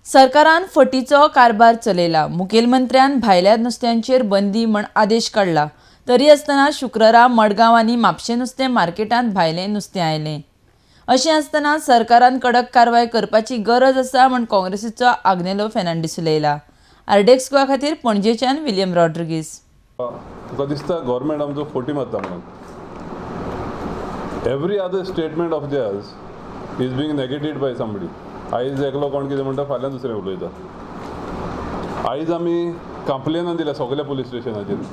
सरकारान फटीचो कारभार चलयला. मुखेलमंत्र्यान भायल्या नुस्त्यांचेर बंदी म्हण आदेश काडला, तरी आसतना शुक्रारा मडगांव आनी म्हापशें नुस्तें मार्केटांत भायलें नुस्तें आयलें. अशें आसतना सरकारान कडक कारवाय करपाची गरज आसा म्हण काँग्रेसीचो आग्नेलो फेर्नांडीस उलयला. आरडीएक्स गोवा खातीर पणजेच्यान विलियम रॉड्रिगीस. तुका दिसता गव्हर्मेंट आमचो फटी मारता म्हणून. Every other statement of theirs is being negated by somebody. आयज एकलो कोण कितें म्हणटा, फाल्यां दुसरें उलयता. आयज आमी कंप्लेनां दिल्या सगल्या पुलीस स्टेशनाचेर,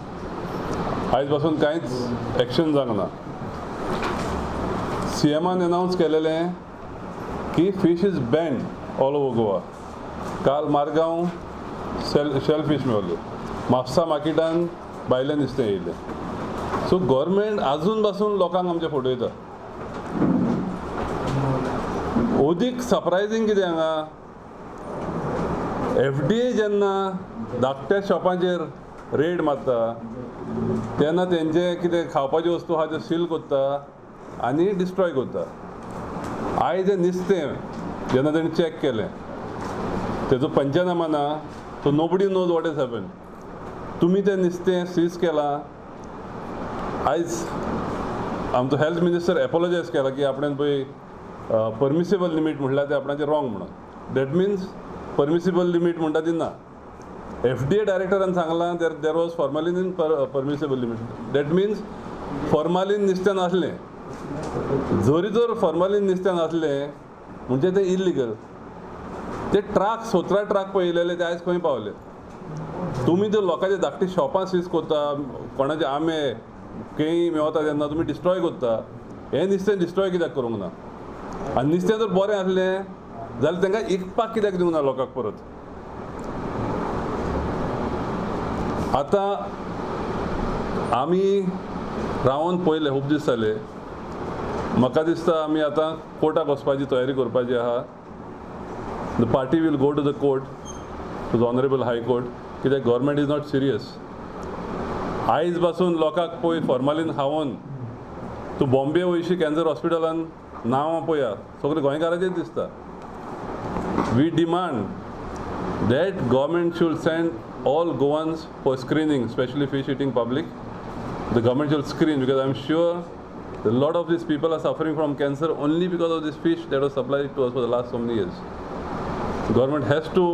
आयज पासून कांयच एक्शन जावंक ना. सीएमान अनावन्स केलेलें की fish is banned all over Goa. काल मारगांव शेल फीश मेवली, म्हापसा मार्केटान भायलें नुस्तें येयलें. सो गव्हर्मेंट आजून पासून लोकांक आमचे फटयता. अदीक सरप्रायजींग कितें हांगा, एफडीए जेन्ना धाकट्या शॉपांचेर रेड मारता तेन्ना तेंचे कितें खावपाच्यो वस्तू आहा त्यो सील करता आनी डिस्ट्रॉय करता. आयज हें नुस्तें जेन्ना तेणी चॅक केलें तेजो पंचनामा ना, so nobody knows what is happen. तुमी तें नुस्तें सीज केलां. आयज आमचो हेल्थ मिनिस्टर एपोलोजायज केला की आपणें पळय परमिसेबल लिमीट म्हणल्यार तें आपणाचें रॉंग म्हणून. That means permissible limit म्हणटा ती ना. एफडीए डायरेक्टरान सांगलां there was formalin in permissible limit. That means formalin नुस्तें नासलें. जरी जर फॉर्मालीन नुस्तें नासलें म्हणजे तें इल्लिगल. ते ट्रक 17 ट्रक पळयलेले ते आयज खंय पावले. तुमी ते लोकांचे धाकटी शॉपां सीज करता, कोणाचे आंबे केळीं मेवता तेन्ना तुमी डिस्ट्रॉय करता. हें नुस्तें डिस्ट्रॉय कित्याक करूंक ना? आनी नुस्तें जर बरें आसलें जाल्यार तांकां इकपाक कित्याक दिवंक ना लोकांक परत? आतां आमी रावन पळयलें खूब दीस जाले. म्हाका दिसता आमी आतां कोर्टाक वचपाची तयारी करपाची आहा. The party will go to the court, to the honourable high court, कित्याक गव्हर्मेंट is not serious. आयज पासून लोकांक पळय फॉर्मालीन खावन तूं बॉम्बे वयशी कॅन्सर हॉस्पिटलान नांवां पळया, सगळे गोंयकाराचेच दिसता. We demand that government should send all Goans for screening, specially fish eating public. The government should screen, because I am sure a lot of these people are suffering from cancer only because of this fish that was supplied to us for the last so many years. Government has to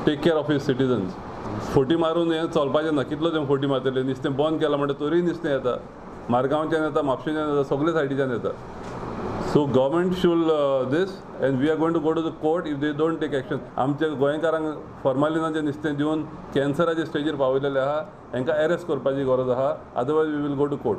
take care of its citizens. फटी मारून हें चलपाचें ना. कितलो तें फटी मारतले? नुस्तें बंद केलां म्हणटा तरीय नुस्तें येता, मारगांवच्यान येता, म्हापशेंच्यान येता, सगळे सायडीच्यान येता. So government should this, and we are going to go to the court if they don't take action. आमच्या गोंयकारांक फॉर्मालिनाचें नुस्तें दिवन कॅन्सराचे स्टेजीर पावयलेलें आहा, हांकां एरेस्ट करपाची गरज आहा. Otherwise we will go to court.